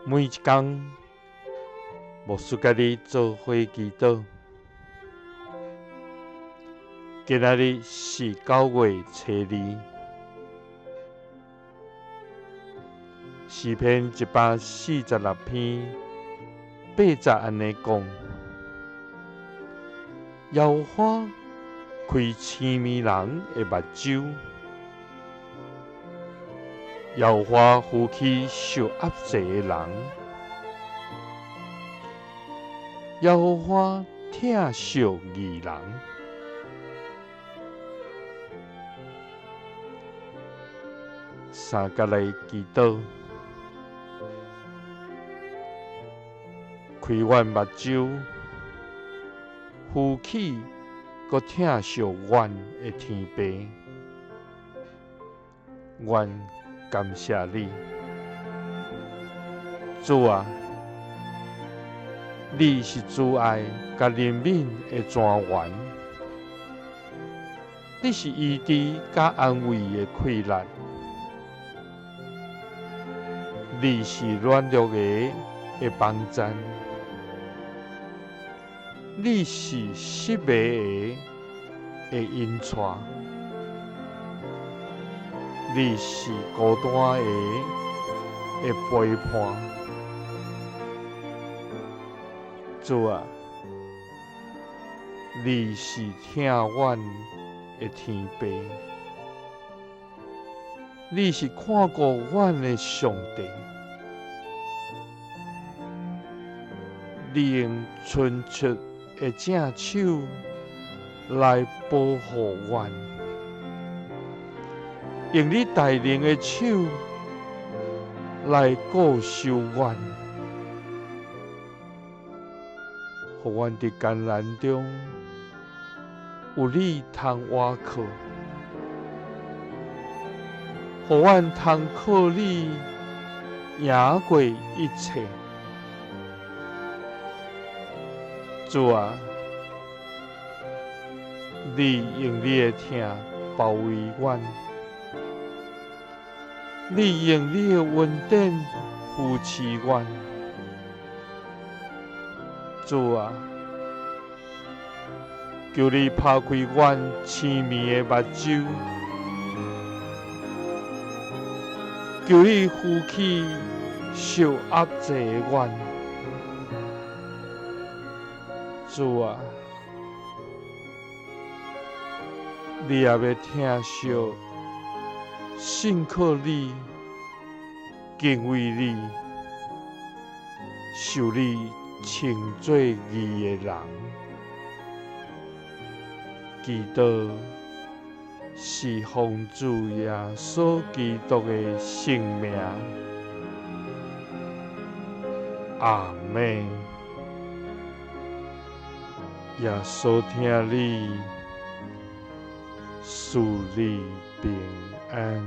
每一工，牧师佮你做伙祈祷。今仔日是9月初2，诗篇146篇8节按呢讲：耶和华开痴迷人的目睭，耶和华扶起受压制的人，耶和华疼惜义人。三角来祈祷，开阮目睭，扶起阁疼惜阮的天父，阮感谢你，主啊，你是慈爱佮怜悯的泉源，你是医治佮安慰的气力，你是软弱的的帮赞，你是失迷的的引带，你是孤单的的陪伴。主啊，你是疼阮的天父，你是看顾阮的上帝，你用伸出的正手来保护阮，用你大能的手来顾守阮，予阮伫艰难中有你通倚靠，予阮通靠你赢过一切。主啊，你用你的疼包围阮，你用你的恩典扶持阮。主啊，求你拍开阮痴迷的目睭，求你扶起受压制的阮。主啊，你也欲疼惜信靠你、敬畏你、受你称做义的人。祈祷是奉主耶稣基督的圣名。阿们。耶稣疼你，赐你平安。